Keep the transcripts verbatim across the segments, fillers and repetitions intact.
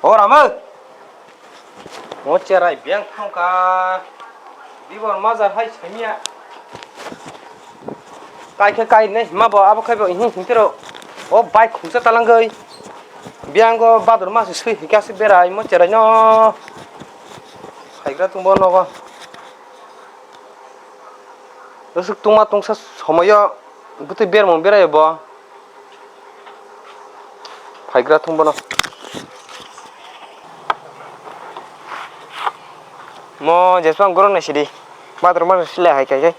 O Rama. O cherai biyang thangkha. Dibor majar hai samiya. Kai khe kai ne hima bo abo khai bo hing hing tero. O bike khungsa talangoi. Biyang go badur ma se sui hikha se berai mo cherai no. Khaigra tungbo nogo. Aswk tungma tungsa somoyo bwtwi bermung berayo bo. Phaigra thung bono. Mo jeswng gorok nai sidi. Bathroom ma sile hai kai kai.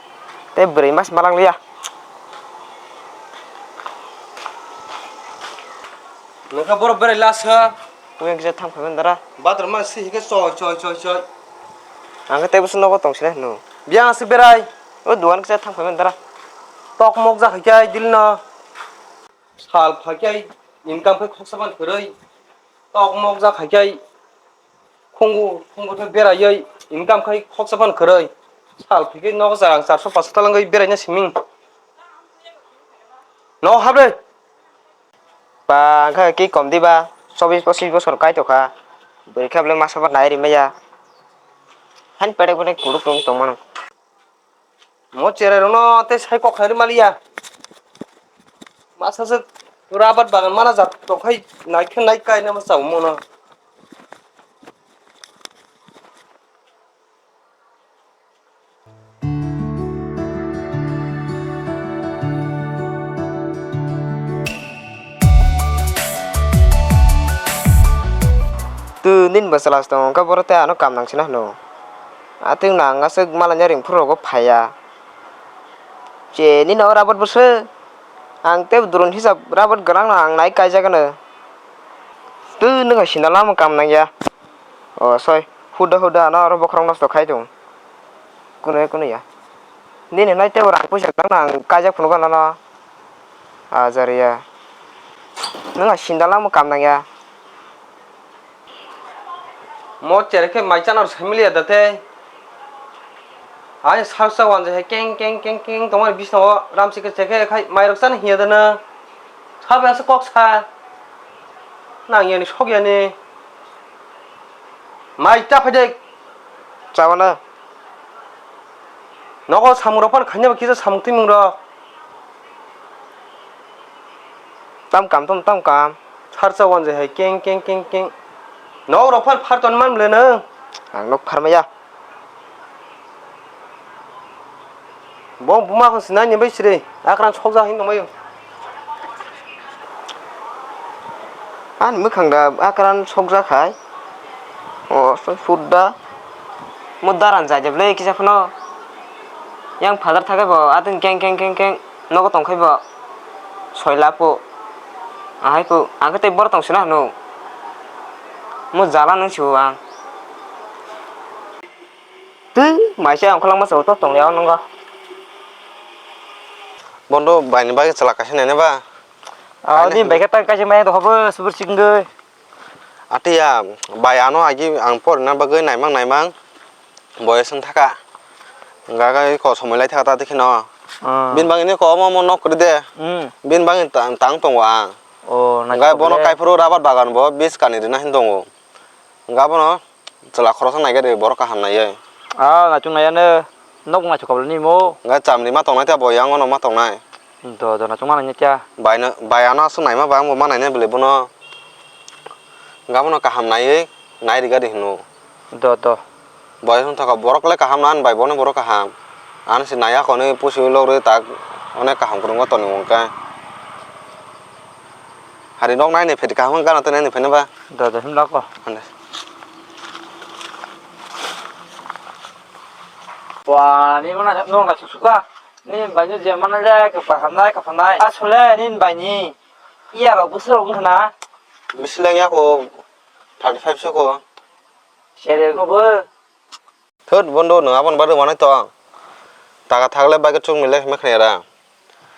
Tei bwrwi mas malang liya. Nokha borok berai lasa. Kuyang kisa thang phaiman dara. Bathroom ma si hike choi choi choi choi. Ang khe tei bwswk nogo tong sinai hwno. Biyang aswk berai. O duan kisa thang phaiman dara. Tok mok jak hai kai dil no. Sal phai kai income khai khoksa ban kwrwi. Tok mok jak hai kai. Khungu khungu khe beraiwi income khai khoksa ban kwrwi. Sal phai kai nogo jarang charso paso talangwi beraina siming. No habre. Ba, wngkha ki kom di ba, chobbish pochish bosor kai tongkha. Bwrwi khe bwlai masa bo nai rimaya. Hain pede pede kuluk tong tongmano. Mo cherai rokno tei sai kok khnai maliya. Masa se rabar bagan mana jat tongkhai nai khe nai kai nama chao mono. Tu nini bwsala se tongo, wngkha boro tei ano kam nang sina hwno. Atwng nang aswk malanya ring phuru rogo phaiya. Je nini o rabat bwswk, ang tei drone hisab rabat gwnang no ang nai kaijak ano. Tu nwng hai sinda lama kam nangya. O soi, huda huda ano oro bokhorok nosto khai tongo. Kuno kuno ya. Nini nai tei rang puisa kwrang no ang kaijak phunukgo nono. Ajariya. Nwng a sindala mo kam nangya. Mo cherai khe mai chana rw saimiliya da tei. Ani salsa wanja hai keng keng keng keng tongmani bisna o ramsi khe chekhe khai mai rok chana hiya da na. Sabai asa kok sa. Nang yani sok yani. Mai ta phai de. Chabana. Nogo samung rok phano khaina ba kisa samung twimung rok. Tam kam, tam, tam kam. Sarsa wanja hai keng, keng, keng, keng. Nok rok phano phar ton man bwle nw. Ang nok phar maya. Bo buma kho sinai ni bai siri. Akran sokjak hin tongbaio. Ani mwkhang da akran sokjak hai. O, so sut da. Mo daran jai de bwle kisa phano. Yang father thake bo, atwng keng, keng, keng, keng. Nogo tongkhai bo. Soila po. Ahai po. Ang khe tei bor tong sina hwno. Mo jala nung sibo ang. Twi, maisa ang kholangma se utok tong liya o nungo. Bondo bai ni bagwi chwla kaisa naina ba? Ah, kaina ni hwnwi. Bai khe ta kaisa maya dohobo subur singwi. Atiya, bai ano agi ang porina bagwi naimang naimang boyes wng thaka. Gaga ko somoi lai thaka ta dikhe no. Ah. Bini bagwi ni ko omo omo nok kwrwi de. Hmm. Bini bagwi ta-, tang tongo ang. Oh, hwnga bono kaiphuru rabar bagan bo bis kani rina hin tongo. Hwnga bono. Chwla khoroksa naikhe de borok kaham naiwi. Ah, naichung naiyanw. Nok naichuk kabla nimo. Hwnga chamri ma tongnai ta bo yang ono ma tongnai. Do, do, naichung ma naiya kya? Bai no, bai ano aswk naima ba, ang bo ma nainai bwle bono. Hwnga bono kaham naiwi, nai rwgadi hwno. Do, do. Bai hwn thaka borok le kaham na, ani bai bono borok kaham. Ani se naiya konwi pusi logri tak onek kaham kwrwngma toni hwnka. Hari nok naini pheti kaham gana tei naini pheni ba. Do, do, himla ko. Hande. Wa, ni mana nok na susuka. Ni bai ni je mana le ka pahanai ka panai. Asole ni bai ni. Iya ro busro wngna. Bisleng ya ko thirty five so ko. Sere ko bo. Thut bondo, nwng aboni bagwi wanai tong. Taka thakle bagwi chukmile hwnwi khna ra.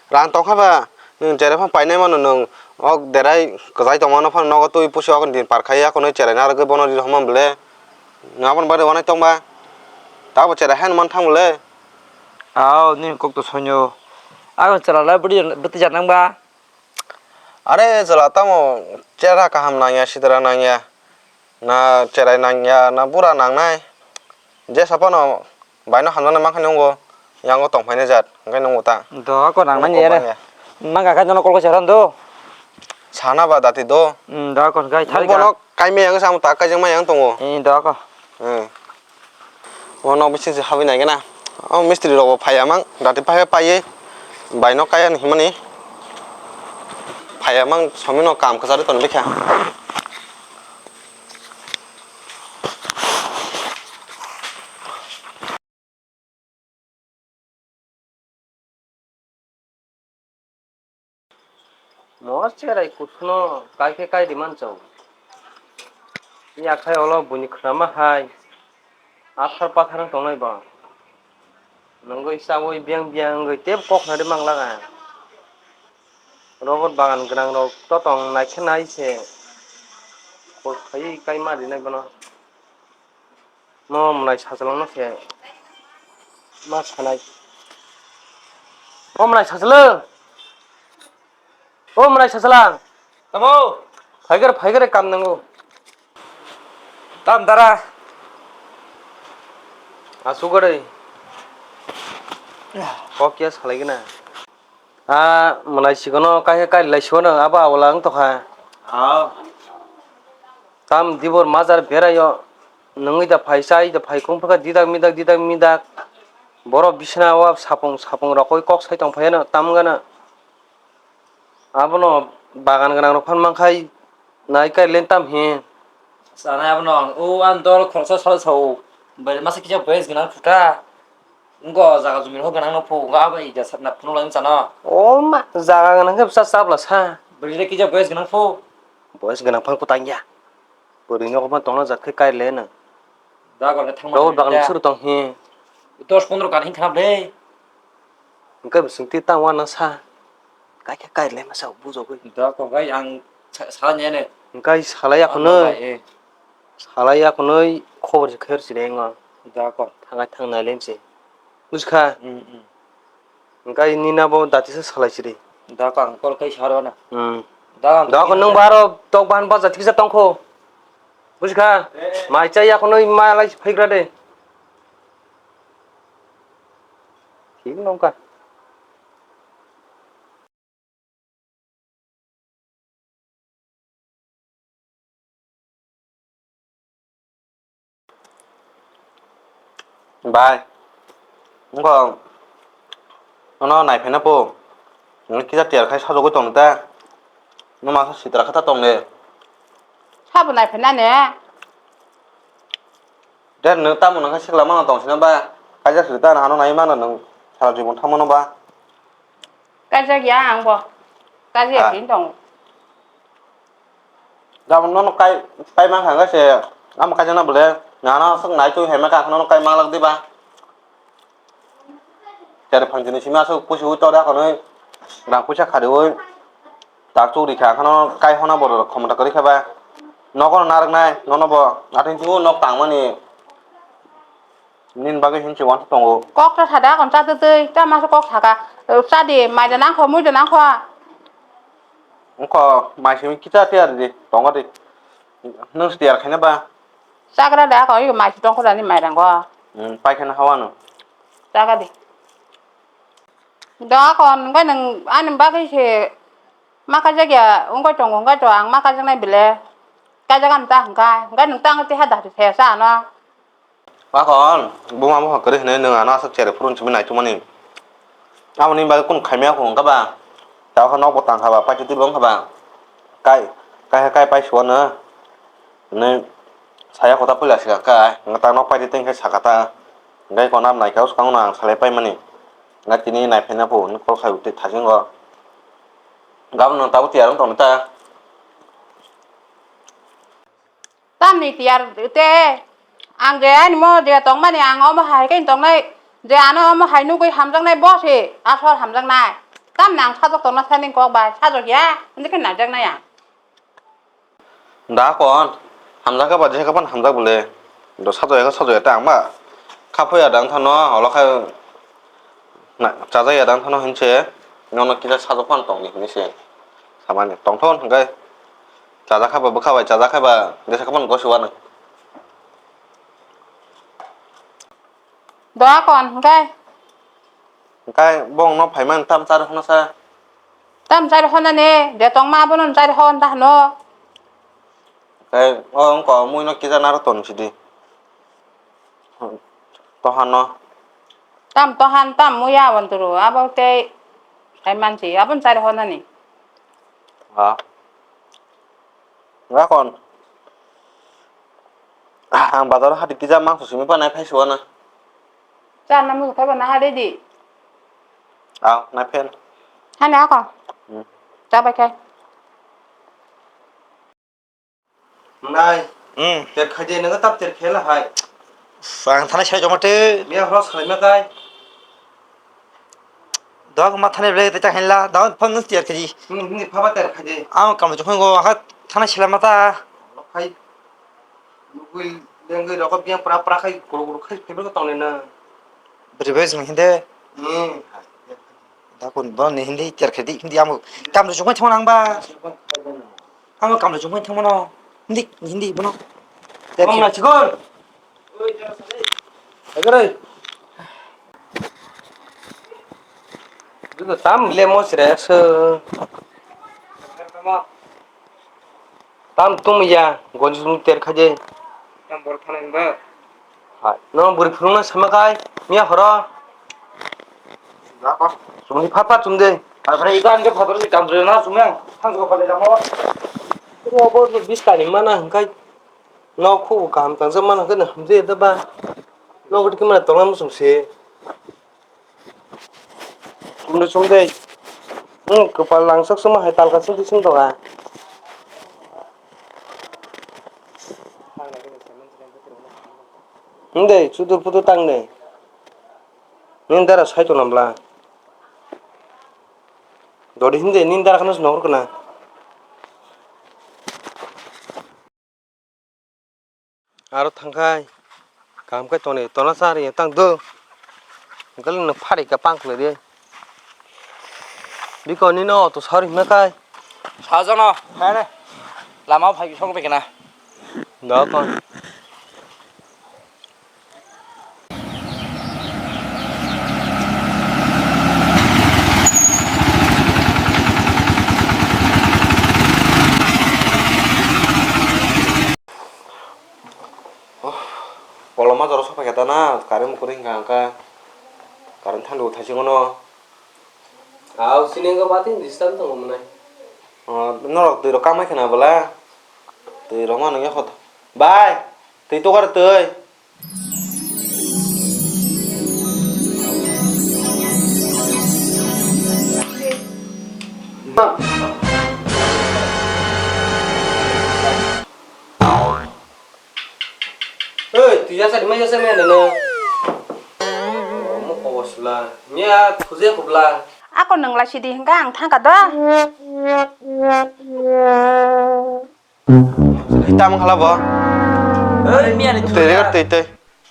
Rang tongkha ba, nwng cherai phano painai mano, nwng ok derai kwchai tongmano phano nogo twi pusi ok din par khai ya, khwnwi cherai narwgwi bono ri hwnma bwle. Nwng aboni bagwi wanai tong ba. Tabo cherai haino man thang bwle. Ao, nini kok to sonyo. Ang chwla lai bwtwi, bwtwi jar nang ba. Are chwla tamo chera kaham nangya, sitra nangya. Na cherai nangya, na bura nangnai. Jesa phano baino hamjaknai mankha nungo, yango tongphainai jat, hwnkhe nungo ta. Doga ko nangnai Nungo ya. Bangya. Mangka kha jono kolko seran do. Sana ba dati do. Hmm, doga ko gai thari Bono ga. Kaimai yang samo ta, kaijak mai yang tongo. Eh, doga ko. Hmm. Bono bising se habwi nai gana. O mistri rok bo phaiya mang, dati phai phaiwi baino kaya ni himani. Phaiya mang somino kam kwchari toni bikha. Mo cherai kuthno kai khe kai di manchao. Yakhai olo buini khnama hai athar pathar wng tongnai bo. Nungui chaui biang biang wngwi tei kok nari mang laga. Robot bagan gwnang rok to tong nai khe nai se. Kok phai kai ma rinai bono. Mo mwlai sajalangno khe ma sanai. O mwlai sajala. O mwlai sajala. Tamo. Phaigar phaigar kam nango. Tam dara. Asugare. Kok ya salai gana. A mwlai sikono kai kai lai sikono abo abola wng tokha. Aw. Tam dibor majar beraio. Nungwi da phai chai da phai kung phaka didak midak didak midak. Borok bisna o sapung sapung rokoi kok sai tong phaiano tam gana. Abono bagan gwnang rok phan mankhai nai kai len tam hi. Sanai abono ang o ang dol khoroksa sal sao. Bai masa kisa boyes gwnang phuta. Ngo jaga jumi rok gwnang no phu, ngo abo ida satna phunuk lai chana. O ma jaga gwnang khe bwsa chabla sa. Bwrwi le kisa boyes gwnang phu. Boyes gwnang phang kutang ya. Bwrwi nogo phano tongna jat khe kai le nang. Da gor khe thang Dol mani bagan da. Suru tong hi. Dos pondro kan hin khnap le. Hwnkhe bising twi tang wana sa. Kai khe kai le masa bujogwi. Da ko gai ang sa-, sala nyane. Hwnkhe salai Ang akhonoi. Nai, eh. Salai akhonoi khobor se kher sire ngo. Da ko. Thangai thangnai lense. Buskha? Mm, mm. Hwnkhe nini abo dati se salai siri. Da ko ang kol kai saro na. Hmm. Da ang Da ko nung baro tok bahan baja tiksa tongkho. Buskha? Eh, eh. Mai chai akhonoi ma lai phaigra de. Thik nongkha. Bai, wngkha nono naiphai na po, nini kisa tiyar khai sajagwi tong ta, numa khe sitra khe ta tong de. Sabo naiphai na ne? De nwng tamo nang khe sikla mano tong sina ba, kaijak sri ta ano nai mano nwng sara jibon thang mano ba. Kaijak ya ang bo, kaijak ya Ah. Sini tongo. Gabon nono kai, kai mang kha se, amo kaijak na bole, nana sok nai tui hai ma ka nono kai mang lak di ba. Tere phanchini simi aswk pusi ui tore akhonwi rang puisa khariui tak chukri kha, akhano kai hona borok rok khomota kwrwi kha ba. Nogo no narwk nai nono bo atwng twibo nok tangmani nini bagwi hinwi uansuk tongo. Kok ta sada kon cha twi twi ta masa kok saka cha di mai da nang kho mui da nang kho. Wngkho mai simi kisa tiyar di tongo di. Nwng se tiyar khaina ba? Chagra da ko iko mai si tongkho dani mai rango. Hmm, paikha na hawano. Chaga di. Da ko ngai nang ani bagwi se ma kajak ya wngkha tongo wngkha to ang ma kajak nai bile. Kajak am ta hwnkha ngai nang tang te ha da se sa no. Pakon, buma bupha kwrwi hwnwi nwng ano aswk chere phuru simi naitukmani. Aboni bagwi kunu khaimya kho wngkha ba? Tabukhe nokbo tangkha ba, paitwi twibo wngkha ba? Kai, kai, kai pai suano hwnwi saya kotha puila swkang kha, nwng ta nok paitwi twi khe sakha ta. Hwnkhe kono naikha swkang no ang salai paimani. Hwnkhe tini naiphaina phu hwnwi call khai twi thasingo. Gabon nwng tabuk tiyar wng tongni ta? Tamni tiyar te, ang je ani mo je tongmani ang omo hai khe tongnai, je ano omo hai nugui hamjaknai bo se asor hamjaknai. Tamni ang sajak tongna sani kok bai sajak ya, hindi khe naijaknai ang. Da kon, hamjak khe ba jesa khe phano hamjak bole. Do sajak ya khe sajak ya ta ang ba. Kha phoya da wng thano, olo khe na, chajak ya da wng thano hinse, nono kisa sajak phano tongdi hinwi se. Samani tongthon hwnkhe. Chajak kha ba bwkha bai, chajak kha ba jesa kha phano gosi uanw. Doa kon, hwnkhe? Hwnkhe bongno phaimani tam chari hwnsa. Tam chari hwnani, de tongma abono chari hwn ta hwno. Hwnkhe o wngkha muino kisa naro ton sidi. Tohano. Tam tohan, tam muya abonturu, abo tei sai mansi, abon chari hwnani. Ha. Rakon. Ang bazar hati kisa mangso simi panai phai suana. Cha na musu phai ba na hade di. Aw, na phen. Hani ako. Hmm. Cha bai khai. Nai. Hmm. Ter khaje nang tap ter khela hai. Ang thana sai jomate. Miya horo salai ma kai. Dog ma thane ble te ta henla, dog phang nus tiar khaji. Hmm, ni phaba ter khaje. Ang kam jokon go ha thana sila mata. Khai. Nugui lengui roko biang pra pra khai guru guru khai phebe ko tongne na. Beri bai jeng hinde. Hmm. Da kun bo ni hindi tiar khaji hindi amo kam jokon thang nang ba. Amo kam jokon thang mano. Hindi hindi bono. Tiar khaji. Sikon. Agare. Juda tam le mosre so. Tam tum ya, gonjung ter khaje. Tam bor thana ba. Hai, no buri phurung na sama kai, miya horo. Sumni phat phat sumde. Akhre ikan ke phator ni kam na sumya. Thang ko pale jamo. Ro bo bis tani mana hingkai. No khu kam tang jama na kana hamje da ba. No gudi kima tong am sumse. Sumde sumde. Hmm, kepal langsok suma hai talka sumde sum doga. Hinde, chudur pudur tang de. Nini dara sai tong nambla. Dodi hinde, nini dara khana se nohor kana. Aro thangkhai, kaham khe toni, tona sa ri tang do. Galing no phari ka pang khlai de. Biko nino to sari hima kai. Sajono, hene. Lama phai bisong bekena. Da kon. Koloma jora sopai khe ta na, current kwrwi hwnka hwnka. Current thangwi thaising ono. Aw, sini wngkha bati disturb tongo mwnai. Oh, norok twi rok kamai khna bwla? Twi rok ma nungya kho. Bai, twi tukar twi. Oi, twi yasa di, ma yasa me nana. Mo kobosla. Nya thuje kubla. Ako nangla sidi hingka ang thangka do. Tam khala bo. Oi, miya ni twi, twi, twi.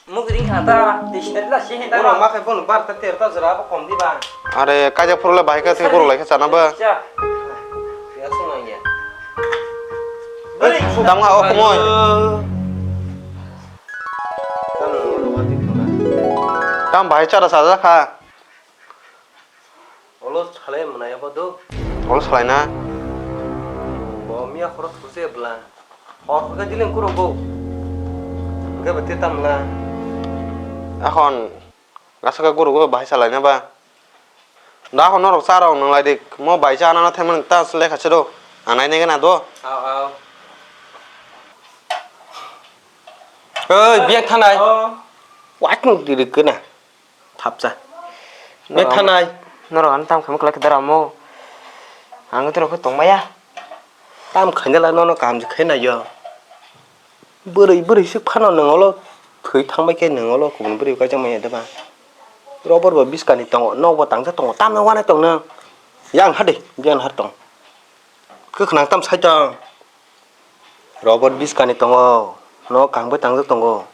Mugri khata, twi sida la si hita. Oro ma khai bono bar ta ter ta jora bo kom di ba. Are kaja phuru le bahai kha thik phuru lai kha chana ba. Cha. Ya sung ya. Tam ha o komoi. Tam bahai chara saja kha. Olo salai mwnai abo do. Olo salai na? Bo miya khoro thuse bwla. Hor khe dilen kuro bo. Hwnkhe bo te tam na. Akhon gasa khe guru go bahai salai na ba. Da akhon norok cha rok nang lai dik. Mo bai cha nang thai man ta lekha se do. Ang nai nai gana do. Aw, aw. Oi, biyak thanai. Oh. Wak nung diri kena. Thapsa. Me thanai. Norok ano tam khamu kwlai khe dara mo. Ang tei rok tong maya. Tam khaina la nono kaham se khaina yo. Bwrwi bwrwi se phano nang olo thwi thang bai khe nang olo kubun bwrwi kaisa maya deba. Robor bo biskani tongo, nok bo tangsa tongo, tamno wanai tong nang. Yang hade, yang har tong. Kwkhwrang tam sai tong. Robot biskani tongo, no kangbai tangjak tongo.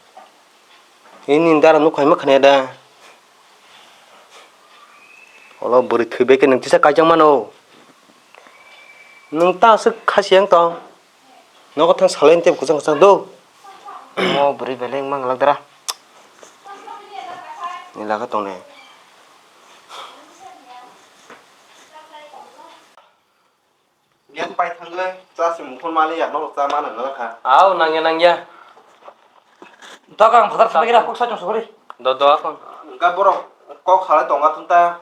Ini dara nuk hai ma khanya da. Olo bwrwi thwi bai khe nwng tisa kaijakmano. Nwng ta aswk khasi yang tong. Nogo thang salai tei kwchang kwchang do. Mo bwrwi beleng mang lak dara. Ni laga tongnai. Gas pai thangwi cha se mukhun mali ya, no cha ma nang kha. Au, nangya, nangya. Dokang phatar sabai kira kok sa chong sori. Do, do, akon. Engka borok kok salai tonga thung ta.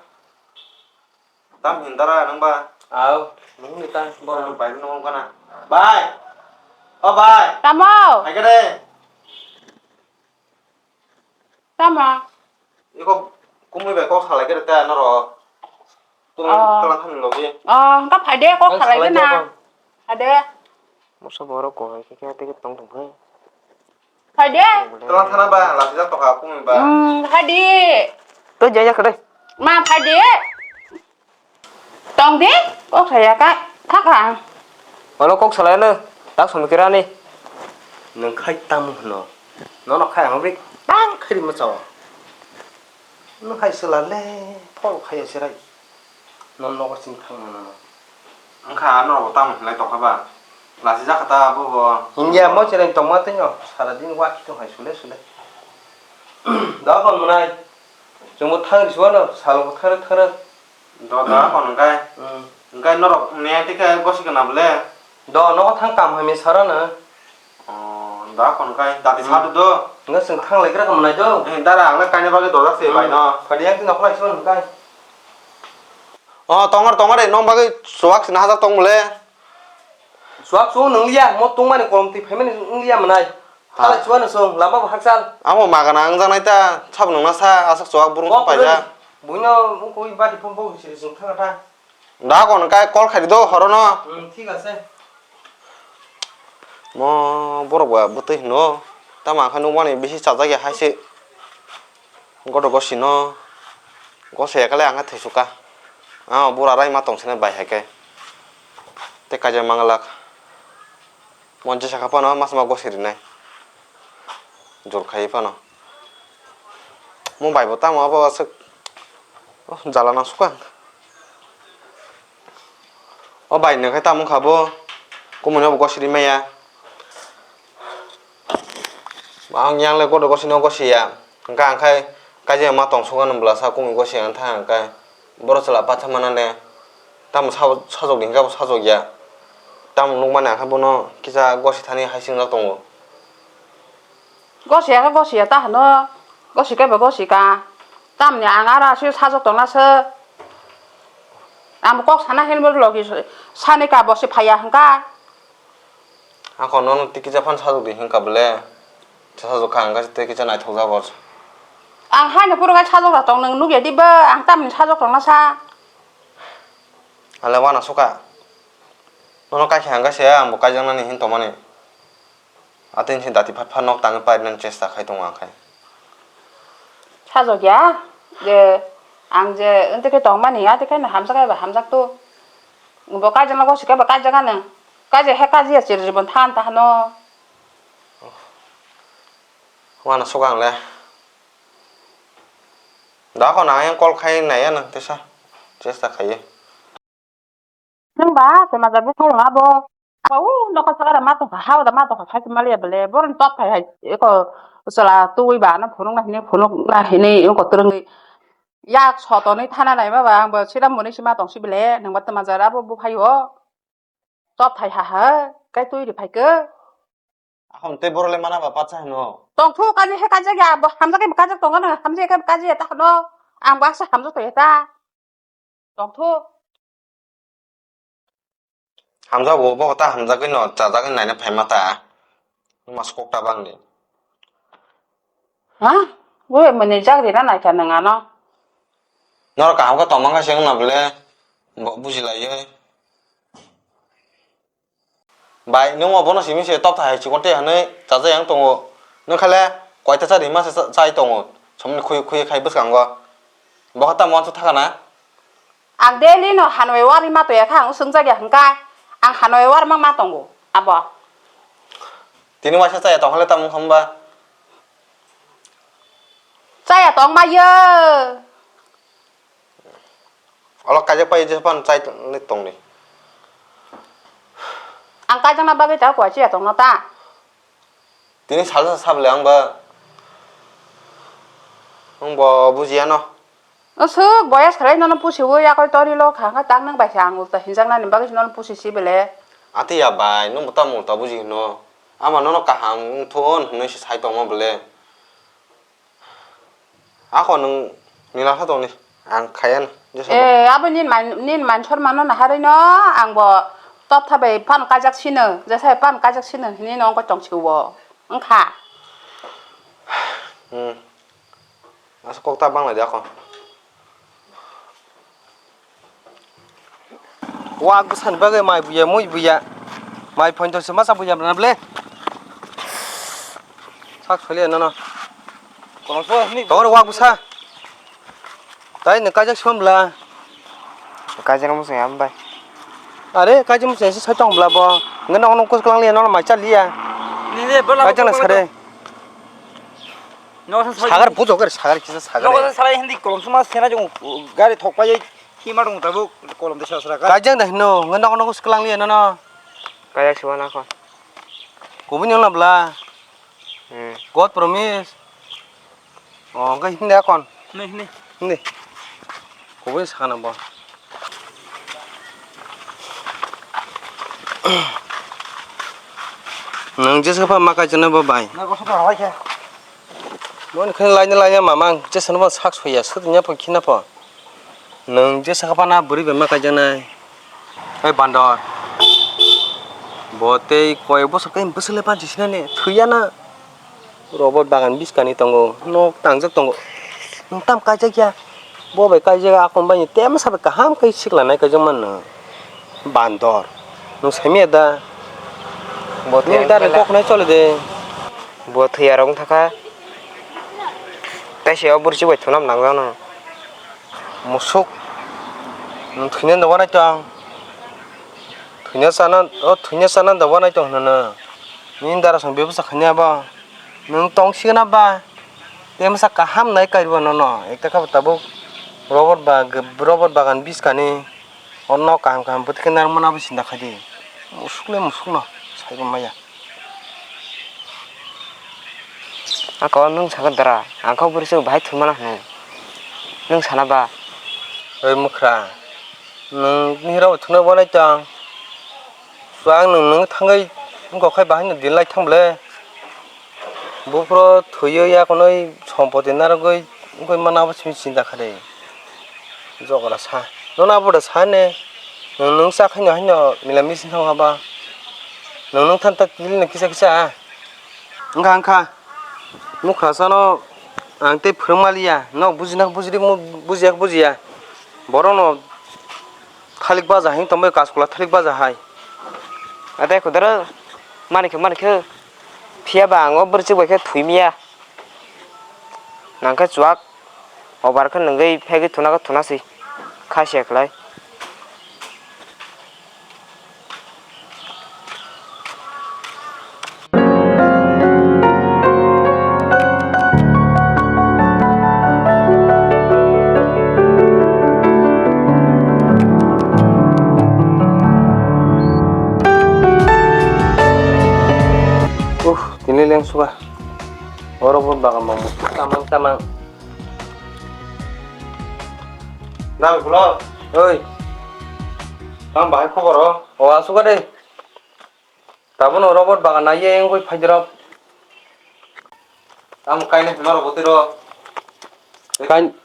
Tam hindara nang ba. Au, nung ni ta, borok. Bai nung kana. Bai. O bai. Tamo. Hai kare. Tamo? Iko kumui bai kok salai kere ta norok. Tung Oh. Tala thani logi. Oh, engka phaide kok Ang salai salai kena. Kok. Phaide. Musa borok kok hai khe khe tong tong khe. Phaide. Tala thana ba lasi jak toka kumui ba. Hmm, phaide. To jaya kare. Ma phaide. Tong di, kok saya ka, thaka. Ono kok salai no, tak sumi kira ni. Nung khai tam hno. Nono khai ang bik tang khai rima chao. Nung khai sela le, phol khai sirai. Non nogo sing thang no no. Ang kha ano bo tam hlai tokha ba. Lasi jak ta bo bo. India mo chereng tong ma tei no, sara din wa ki tong hai sule sule. Da kon munai. Chungo thang ri suwa no, salo thang thang. Do, do, kon hwnkhai. Hmm. Hwnkhai norok ne tei khe gosi kana bole? Do, nogo thang kam hai me sara na. Oh, da kon hwnkhai, dati Hmm. sadu do. Nga sing thang lai gra kam nai do. Eh, dara, ang kaina bagwi dojak se Hmm. bai no. Phadi yang tino khlai son hwnkhai. Oh, tongar, tongar, eh, nong bagwi suwak sina hajak tong bole. Suwak su nung liya, mo tungmani kolom twi phaimani wng liya mwnai. Ha. Thala chuano chwng, lama bo hakchal. Amo magana wngjaknai ta, sabo nungna sa, aswk chuwak burung Kok paijak. Kwrwi. Buino wngkui bati phone bo siri chwng thangkha ta. Da kon kai call khai di do horo no. Hmm, thik ase. Mo borok ba bwtwi hino. Tamo ang khe nukmani bisi chajak ya hai se. Godo gosi no. Gosi ya kale ang khe thwisu ka. Amo bura rai ma tong sene bai hai khe. Te kaijak manglak. Mo jesa kha phano mas ma gosi rinai. Jor khai phano. Mo bai bo tamo abo aswk. Oh, jala nang sukha. O bai, nokhe tamo wngkha bo? Kumui no bo gosi ri maya. Ang yang le godo gosi no gosi ya. Hwnkhe ang khai kaisa ma tong sukha no bwla sa kumui gosi ya wng thang hwnkhe. Boro chwla patha mana le. Tamo sabo sajok di hwnkhe bo sajok ya. Tamo nukmani ang khe bono kisa gosi thani hai swngjak tongo. Gosi ya khe gosi ya ta hwno. Gosi khe bo gosi ka. Tamni ang aro aswk sajok tongna se. Ang kok sana hinwi logi sani ka bo se phaiya hwnkha. Ako nono tei kisa phano sajok di hwnkha bole. Sajok kha hwnkha tei kisa naithok jago. Ang haino phuru khe sajok rok tong nwng nukya di ba ang tamni sajok tongna sa. Ale wana suka. Nono kaikha hwnkha se ang bo kaijaknani hin tongmani. Atini se dati phat phat nok tangwi pairwnani chesta khai tongo ang khai. Sajokya je ang je wngtwi khe tongmani, atwi khe no hamjak eba hamjak tu. Bo kaijakna gosi khe bo kaijak ano. Kaijak he kajiya chiri jibon than ta hano. Wana suka ang le. Da ko na yang call khai nai ano tesa. Chesta khai. Nwng ba twma jagwi thai rwng abo. Abo u nokha saka da ma tongkha, ha da ma tongkha, khai maliya bole, boroni top phai hai, eko chwla twi ba ano phunuk na hini, phunuk na hini, eko twrwngwi yak sotonwi thana nai ma ba, ang bo sida muni sima tong si bole, nwng ba twma jara bo bu phai o. Top phai ha ha, kai twi ri phai khe. Ahon tei borok le mana ba patsa hino. Tong thu kaji he kaji ya, bo hamjak ke kaji tong ano, hamjak ke kaji ya ta hano, ang ba sa hamjak to ya ta. Tong thu. Hamjak bo, bo ta hamjak no, chajak naina phai ma ta. Mas kok ta bang ni. Ha? Bo mani jak ri na nai kha nang ano. Nor kaham ka tong mang ka seng na bole. Bo buji lai ye. Bai, nwng obono simi se tok thai chikon tei hwnwi chajakya wng tongo. Nwng kha le koita chari ma se cha-, chai tongo. Somni khui, khui khai bwskango. Bo kha tamo uansuk thaka na? Ang daily no hanwai wari ma toya kha, ang swngjakya hwnkha. Ang hanwai wari ma, ma tongo, abo. Tini waisa chaya tong kha le tamo wngkha hwnba? Chaya tong ma yo. Olo kaijak pai jesa pan chai tong ni. Ang kaijakna bagwi ta kuachi ya tongno ta. Tini salsa sabole ang ba. Ang bo bujiya no. Aswk boyas khlai nono pusi o yakoi tori lo kha kha tak nang bai khe ang ulta hinjaknani bagwi nono pusi si bele. Ati ya bai, nwng bo tamo ulta buji hino. Ama nono kaham wng thun hwnwi se sai tongma bele. Ako nwng nila kha tongni, ang khaya no, jesa bo. Eh, abo nin man, nin man sor mano na harwi no, ang bo top thabai pan kajak sino, jesa pan kajak sino, hini no ongko tong si o. Wng kha. Hmm. Asa kok ta bang lai de ako. Wak bwsani bagwi mai buya, mui buya. Mai phoito se masa buya bwna ble. Sak soli nono. Kolom so ni. Tongor wak bwsa. Tai nwng kaijak sibam bla. Kaijak mo sing am bai. Are kaijak mo sing se sai tong bla bo. Ngen nono kos klang liya nono mai cha liya. Ni le bela. Kaijak na sare. Nogo sa salai. Sagar bujo gari sagar kisa sagar. Nogo sa salai hindi kolom suma sena jong gari thok pai hima rong tabuk kolom de sasra ka. Kajang da hino ngen nogo nogo sklang liya nono. Kaya siwa na ko. Kubuni ongna bla. Hmm. God promise. Oh, enggak hindi akon. Nih nih. Hindi. Kubui sakana bo. Nwng jesa pha ma kaijaknai bo bai. Na goso to halai khe. Bo ni khani laina laina mamang jesa no bo sak soya sut nya pho khina pho. Nwng jesa pha na bwrwi bai ma kaijaknai. Oi bandor. Bo tei koi bosor khe bwswk le panchi sinani thwiya na. Robot bagan biskani tongo, nok tangjak tongo. Nwng tam kaijak ya? Bo bai kaijak, akon bai ni temsa bai kaham khe sikla nai kaijak mano. Bandor. Nwng saimanya da? Bo nwng tei da ang kok nai chole de. Bo thwiya rok wng thaka. Tei se o bwrwi bai thunam nang jano. Musuk. Nwng thwina da wanai tong. Thwina chana, o thwina chana da wanai tong hwnwi no. Nini dara song bebasa khaina ba. Nwng tong sigwna ba. Tei masa kaham nai kariba nono. Ekta khe tabuk robot ba, robot bagan biskani. O nok kaham kaham bwtwi khe narwkmano abo sinda khai di. Musuk le musuk no saibo maya. Ako nwng sakha dara, ang kok bwrwi se bahai thwimana hwnwi. Nwng sana ba? Oi mukhra, nwng nini rok thwna bo nai tong. Chuwak nwng, nwng thangwi wngkok khai bahai no din lai thang bwle. Buphuru thwiwi yakonwi sompoti narwgwi wngwi mana abo simi chinta kha de. Jogora sa. Nono abo da sa ne. Nwng, nwng cha khaino haino mila misi thang haba. Nwng, nwng than ta tili no kisa kisa. Wngkha, wngkha. Mukhra sano ang tei phwrwng maliya. Nok bujina bujidi, bujiya bujiya. Borokno thalik baja hai tongbai, kaskula thalik baja hai. Ate khudaro, manikhe, manikhe. Phiya ba ang o bwrwchwk bai khe thwimiya. Nangkhe chuwak, obar khe nwngwi phegwi thuna khe thuna si. Kha se khlai. Uh, tini leng suka. Oro bo bagan bo tamang tamang. Nang bro. Oi. Tang bahai khobor o? O, asuk de. Tabuk no robot bagan nai ye wngwi phai rok. Tamo kaina hwnma rok bwtwi rok. Kain-,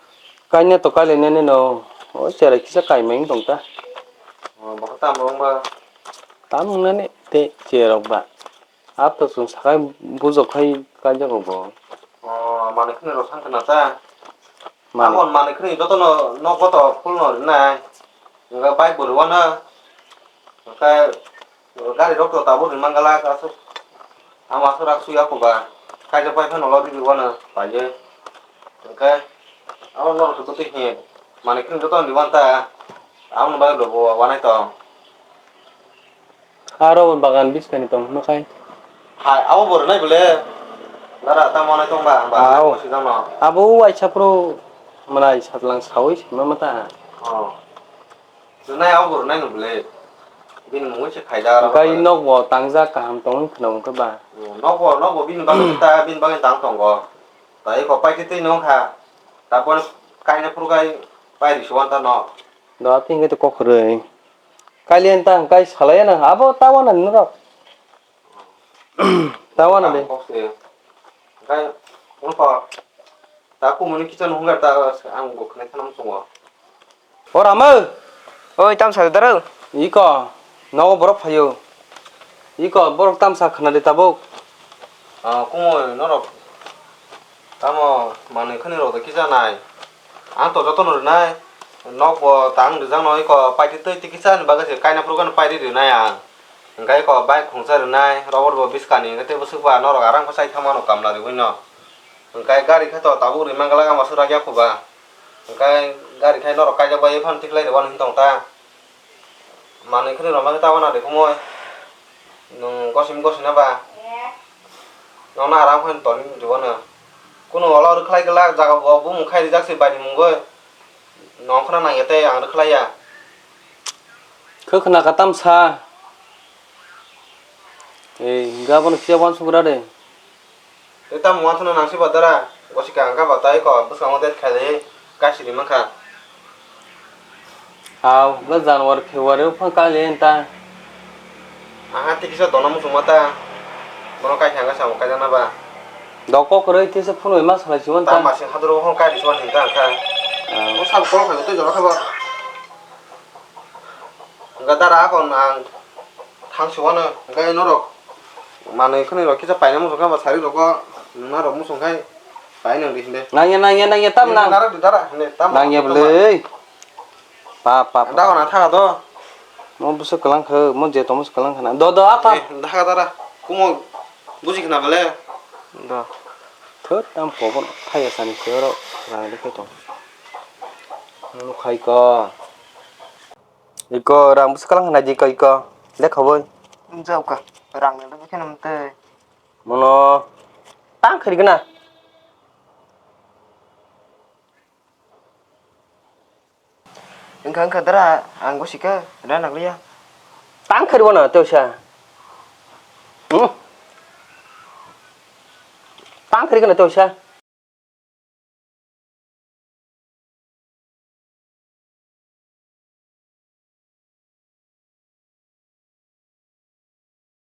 kaina to kailai nani no. O cherai kisa kaimai wng tong ta. O, bo tamo wng ba? Tamo wng nani tei cherok ba. Ap to chwng sakai bujok khai kaijago bo. O, manwi khwnwi rok thang khna ta? Manwi. Abo manwi khwnwi jotono nogo to phulno rinai. Hwnkhe bike bo rwano. Hwnkhe gari rok to tabuk rimang galak aswk. Amo aswk rak suya kho ba. Kaijak pai phano lo rwano paiye. Hwnkhe abo norok se bwtwi hi manwi khwnwi jotono riban ta. Aboni bagwi bo wanai tong. Aro bo bagan biskani tong hwnwi khai. Hai, abo bo rwnai bole. Dara, tamo nai tong ba, ang ba. Aw. Bo swijak no. Abo waisa phuru mwnai satlang sawi sima mata. Oh. Rwnai abo bo rwnai no bole. Bini mungwi se khaida aro Hwnkhe ba. Nokbo tangjak kaham tongwi khwna hwnkhe ba. Hmm, nokbo, nokbo bini bagwi ta, bini bagwi tang tongo. Ta eko paitwi twi nung kha. Ta bono kaina phuru kai pairi se wanta no. Do ati hwnkhe to kok kwrwi. Kalian ta hwnkhe salai ya na abo ta wana norok. Ta wana de. Kok se. Kai, wngkha. Ta kumuni kitchen hwngar ta ang bo khwnai thanam sungo. O Rama! Oi, tam sa dara? Iko, nogo borok phaio. Iko, borok tam sa khna de tabuk. Ah, kumui norok tamo manwi khani rok da kisa nai. Ang to jotono rwnai. Nok bo tang rijak no iko paitwi twi twi kisa ni bagwi se kaina phuru gano pairi rwnai ang. Hwnkhe iko bike khungsa rwnai, rubber bo bwskani hwnkhe tei bwswk ba norok arang khe chai thangmano kamla riwi no. Hwnkhe gari khe to tabuk ri man glak ama swrak ya kho ba. Hwnkhe gari khai norok kaijak bai phano tikhlai rwani hwn tong ta. Manwi khwrwi rwma khe tabana de kumui. Nwng gosim gosina ba. Nokna aram khe ton rwano. Kunu olo rwkhlai glak jaga bo bumung khai rijak se baini mungwi. Nong khna nangya tei ang rwkhlai ya. Khe khna ka tamsa. Ei, hwnkhe abono kisa uansuk gra de. Tei tamo uansukna nang se ba dara? Gosika hwnkha ba tei ko bwskango det khailaiwi kaisiri mankha. Aw, hwnkhe January, February o phang kali ta. Aha, tei kisa dona muchungma ta. Bono kaisa hwnkhe samung kaijakna ba. Dok kok kwrwi tei se phunwi ma salai si uan ta. Ta masing haduro phano kairi si uan hinta hwnkha. Aw. O sabo kok hai tei jora khe ba. Hwnkhe dara, akon ang thang se uano, hwnkhe norok manwi khwnwi rok kisa paina muchung kha ba sari rogo, nwng narok muchung khai pai nang di hinde. Nangya, nangya, nangya, tam nang. Narok di dara, hinde tam. Nangya bwlwi. Pa, pa, pa. Dago na thaga do. Mo bwswk kwlang kha, mo je tongmo se kwlang khana. Do, do, apa. Eh, thaga dara. Kumo buji khna bale. Do. Thot, tam pobon thaya sani se oro rang de khe tong. Mo khai ko. Iko rang bwswk kwlang khna di ko iko. Lekha boi. Jauka. Rang ni bwkhe nang tei. Mono tang khri gana. Wngkha, wngkha dara, ang gosika, da naglia. Tang khri wana tei sa. Hmm? Tang khri gana tei sa.